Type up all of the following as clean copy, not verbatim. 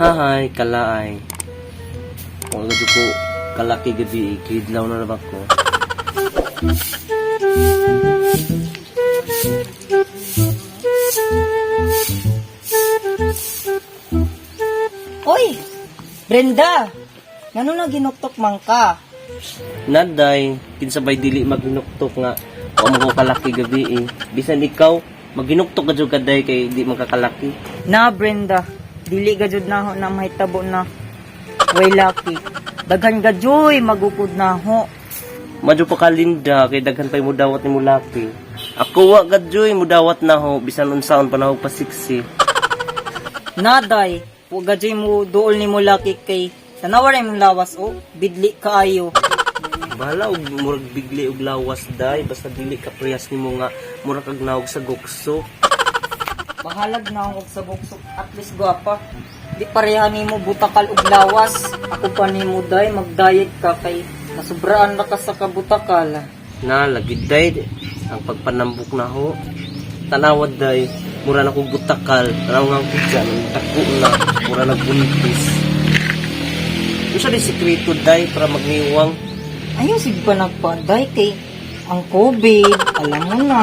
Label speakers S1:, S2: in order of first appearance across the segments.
S1: Hahay, kalaay. Kung agad ko kalaki gabi, kidlaw na naman ko.
S2: Oy! Brenda! Ngano na ginuktok man ka?
S1: Naday, kinsabay dili maginuktok nga wa mo ko kalaki gabi eh. Bisan ikaw, maginuktok ka jud ka day kay di man ka kalaki.
S2: Na Brenda, dili gajud na ho na mahitabo na way laki. Daghan gajoy magukod na ho.
S1: Madyo pa kalinda kay daghan pay mo dawat ni mo laki. Ako wa gadyoy mo dawat na ho bisan unsaon pa na ho pa siksi.
S2: Naday, wa gajoy mo duol ni mo laki kay tanawa ra imong lawas o bidli kaayo.
S1: Bahala og murag bigli og lawas day basta dili ka prehas nimo nga murag kag naog sa gukso.
S2: Bahalag na og sa buksok, at least gwapa. Di pareha nimo butakal og lawas. Ako pa nimo day magdiet ka kay nasubraan na ka sa kabutakal.
S1: Na lagi day ang pagpanambok na ho. Tanawad day mura na kog butakal. Tanaw nga ko dyan, ang dako na mura na buntis. Unsa di sikreto day para magniwang?
S2: Ayaw sige pa nagpanday kay ang COVID, alam mo na.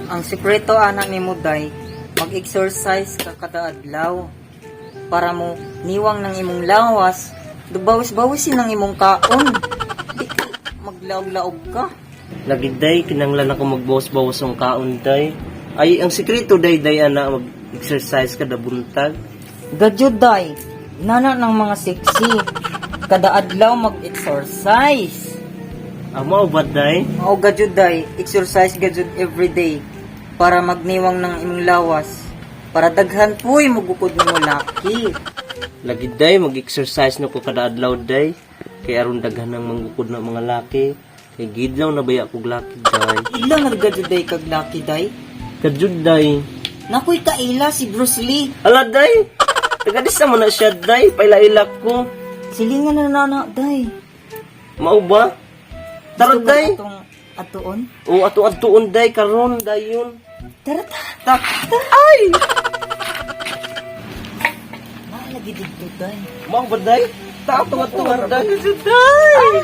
S2: Ang sikreto anak ni Muday, mag-exercise ka kada adlaw para mo niwang ng imong lawas, dubawis-bawisin ang imong kaon. Di ka maglaog-laog ka.
S1: Lagi day kinanglan ako magbawas-bawas ang kaon day. Ay ang sikreto day day ana mag-exercise kada buntag.
S2: Gadyod day, nana ng mga sexy. Kada adlaw mag-exercise.
S1: Amo ba day?
S2: Mao gadyod day, exercise gadyod everyday para magniwang ng imong lawas. Para daghan puy mugukod nimo laki.
S1: Lagi day mag-exercise no ko kada adlaw day. Kay aron daghan ng manggukod na mga laki. Kay gidlaw na baya kog laki day.
S2: Idlaw na gadyod day kag laki day.
S1: Kadyod day.
S2: Nakoy kaila si Bruce Lee.
S1: Ala day. Tagadis na mo na siya day. Paila-ila ko.
S2: Silingan na nana day.
S1: Mao ba? Tara
S2: Gusto mo
S1: day.
S2: Atong atuon.
S1: O ato atuon day karon dayon.
S2: Tara ta.
S1: Ta. Ay!
S2: Maalagi dito day.
S1: Mao ba day? Ta ato atuon day. Day.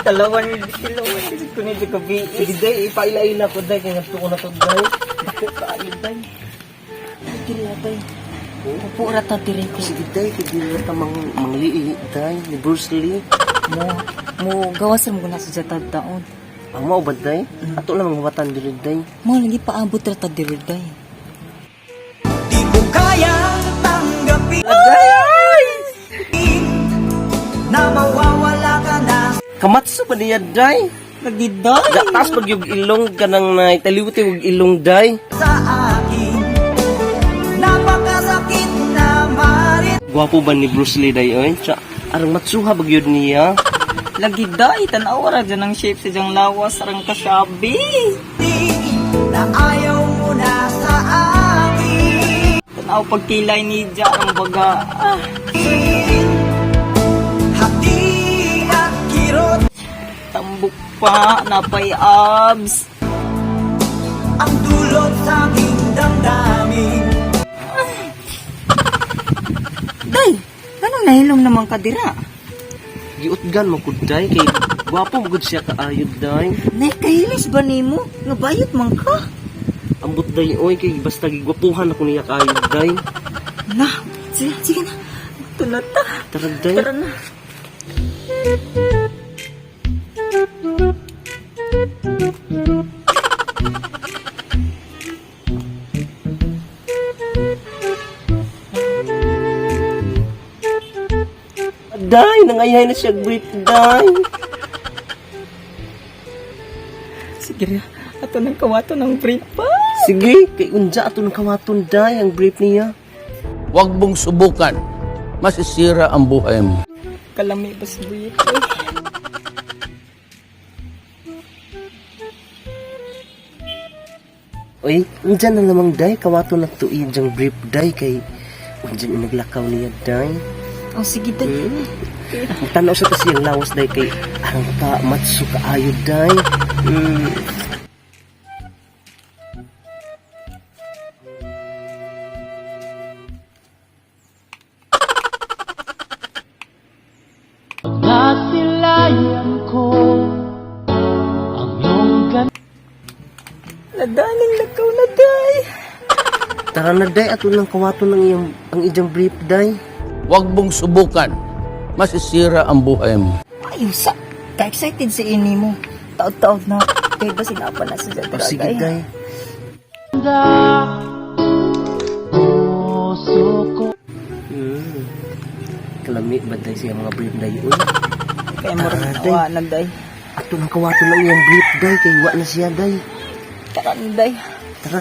S2: Talawan talawan kasi ko ni gabi.
S1: Sige day, ipaila-ila ko day kay ngadto ko na to day.
S2: Dako kaayo day. Ay, diri day. Upo ra ta diri ko.
S1: Sige day, kay dili ta mang manglii day ni Bruce Lee.
S2: Mo mo gawas ra mo na sa jatag taon.
S1: Ang mao ba day? Ato lang manghubatan diri day.
S2: Mo lagi paabot ra ta diri day.
S3: Di ko kayang tanggapin
S1: Aday!
S3: na mawawala ka na.
S1: Kamatso ba niya day?
S2: Lagi day.
S1: Gatas pag yung ilong ka nang nay, taliwti og ilong day.
S3: Sa akin, napakasakit na marin.
S1: Gwapo ba ni Bruce Lee day oy? Tsa, arang matsuha ba gyud niya?
S2: Lagi day tan-aw ra dyan ang shape sa diyang lawas arang kasyabi.
S3: Na ayaw mo na sa akin.
S2: Tan-aw pagkilay ni Ja ang baga. Ah,
S3: Hati at kirot
S2: tambok pa napay abs.
S3: ang dulot sa aking damdamin.
S2: Day, ganong nahilom naman ka dira?
S1: Giutgan mo kud day kay gwapo mo gud siya kaayod day.
S2: Nay, kahilis ba nimo? Nga bayot man ka?
S1: Ambot day oy kay basta gigwapuhan ako niya kaayod day.
S2: Na, sige, sige na. Ito na ta.
S1: Tara day.
S2: Tara na.
S1: Day, nangayahay na siya brief day.
S2: Sige na. Ato nang kawato ng brief pa.
S1: Sige, kay unja ato ng kawaton day ang brief niya.
S4: Huwag mong subukan. Masisira ang buhay mo.
S2: Kalami ba sa brief? Eh.
S1: Oy, unja na lamang day kawaton na to iyang brief day kay unja ni naglakaw niya day.
S2: Oh, sige day.
S1: Tanaw sa kasi ang lawas day kay ang ka matsu kaayod day. Mm. Tara na, day, ato lang kawato ng iyang ang ijang brief, day.
S4: Huwag mong subukan. Masisira ang buhay mo.
S2: Ay, sa ka-excited si ini mo. Taod-taod na. Kay ba sinapa na siya
S1: O sige, day. Kalami ba, day, siya mga brief, day, uy.
S2: Kay mo
S1: Tara, day.
S2: wa na, day.
S1: Ato lang kawato lang iyang brief, day, kay wa na siya, day.
S2: Tara na, day.
S1: Tara.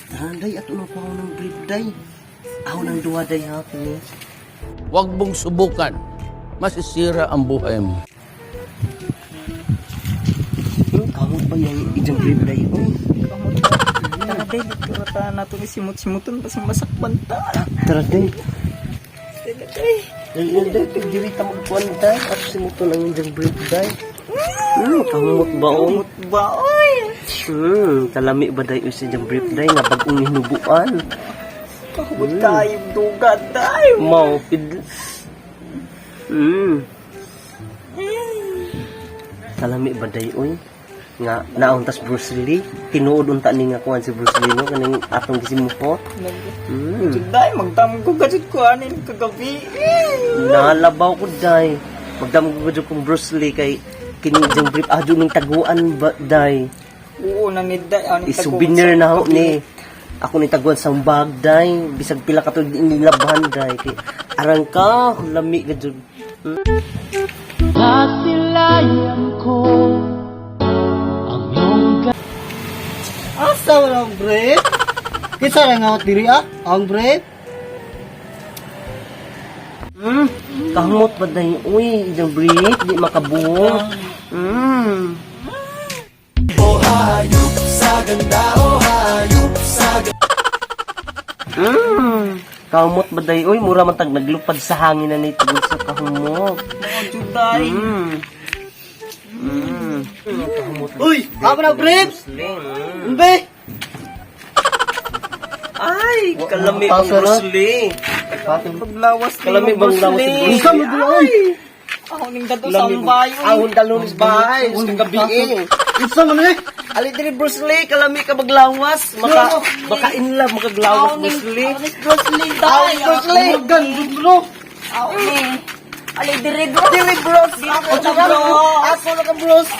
S1: Tara, day, ato lang kuha ng brief, day. Ako ng duwa, day, ha, kini.
S4: Huwag mong subukan. Masisira ang buhay mo.
S1: Kamot ba yung ijang brief, day, uy?
S2: Tara, day. Dito ta na ito simut-simuton. Basing masakpan ta.
S1: Tara, day.
S2: Tara, day.
S1: Day, day, day, diri ta magkuhan, day. Ato simuton ang ijang brief, day. Kamot ba, oh?
S2: Kamot ba, oy?
S1: Kalami ba, day, uy, sa ijang brief, day, nga bagong hinubuan.
S2: Kamot tayo, duga, day.
S1: Mau, pid... Kalami ba, day, uy? Nga, naon tas Bruce Lee. Tinuod unta ni nga kuan si Bruce Lee, no? Kaning atong gisimuhot.
S2: Day, magtamgo ka jud ko anin kagabi.
S1: Nalabaw ko, day. Magdamgo ko jud kong Bruce Lee kay kini jang brief adyo ning taguan ba, day.
S2: Oo na ni day. Ano
S1: I-souvenir na ho ni. Ako ni taguan sa bag, day. Bisag pila ka tuig inilabhan, day. Kay arang ka, lami ka jud.
S5: Asa wala ang brief? Kinsa ra nga diri ah? Ang brief?
S1: Kamot ba, day? Uy, ijang brief, di makabuo. Kamot ba, day? Uy, mura man tag naglupad sa hangin na ni tugod sa kahumot.
S2: Day.
S1: Kahumot.
S5: Uy, ako na brief. Umbe.
S1: Ay, kalami ang Bruce Lee.
S2: Paglawas ni
S1: Kalami bang lawas si Bruce Lee?
S5: Unsa mo dili oy?
S2: Ako ning dato sa ambay. oy.
S1: Ahon dalunis bahay, sa gabi eh.
S5: Unsa man eh?
S1: Ali diri Bruce Lee, kalami ka maglawas. Maka baka in love makaglawas Bruce Lee.
S2: Ako ni Bruce Lee, day.
S1: Bruce Lee.
S5: Gan bro.
S2: Ako ni. Ali dire bro.
S1: Diri Bruce,
S2: Ako na bro.
S1: Ako na ka Bruce.